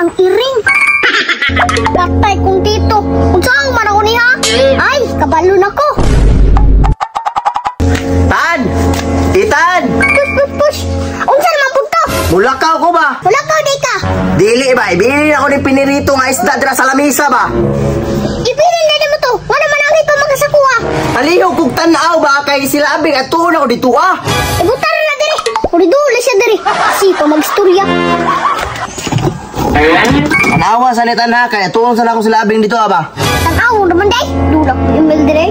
ang iring. Patay kong tito. Unsaon man ako niya? Ay, kabalo na ko. Tan! Itan! Push, push, push. Unsa naman pud to? Mulakaw ko ba? Wala ka, di ka. Dili ba? Ibili ako ni pinirito nga isda dira sa lamisa ba? Ibilin na nimo to. Wala man ang ito magasakuha. Palihog kog tan-aw ba kay sila abing at tuon ako dito ah. Ibutar na diri. Kuridula siya diri. Si pa magstorya. Tanawa sa ni tan ha kay tuon sa ako sila abing dito ah ba. Tan-aw naman day. Dula ko email diri.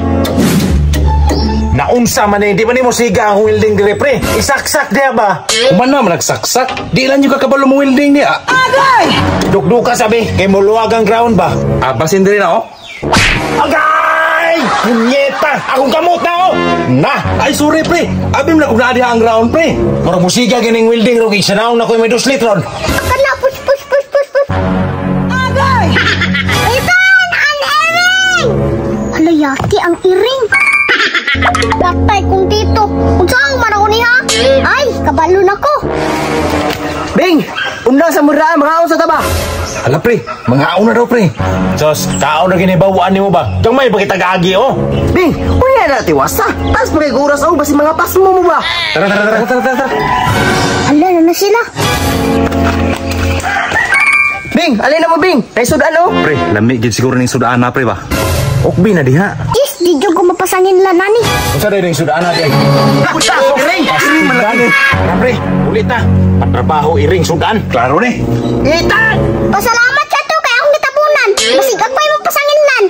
Naunsa man eh, di man nimo siga ang welding dire, pre. Isaksak diya ba? Human na man nagsaksak. Di lang yung kakabalo mo welding niya. Agay! Dukduka sabi, kay muluwag ang ground ba? Ah, basin diri na oh. Agay! Punyeta! Akong kamot na oh! Na! Ay, sorry pre. Abim na kung naa diha ang ground, pre. Murag musiga gining welding ro kay sanaw na ko may duslit ron. Kana push, push, push, push, push. Agay! Itan ang iring. Halayaki ang iring. Patay kong tito. Unsaon man ako niya? Ay, kabalo na ko. Bing! Undang sa muraan, mga sa taba. Hala pre, mga na daw, pre. Sos, kaon na ginibawaan nimo ba? Gamay pa kita gaagi oh. Bing! Unya na tiwasa. Taas pa kay oras oh, basi mga pasmo mo ba? Tara, tara, tara. Tara, tara, tara. Hala na na sila. Bing, alin na mo, Bing? Kay sudan oh. Pre, lami gid siguro ning sudaan na, pre ba. Okbi na diha. Yes, di jud ko mapasangin nani. Unsa day ning sudaan natin? Puta, iring! Iring malaki. Tara pre, ulit na. Patrabaho iring sudan. Klaro ni. Itan! Pasalamat ka to kay akong gitabunan. Basig agmay mo pasanginlan.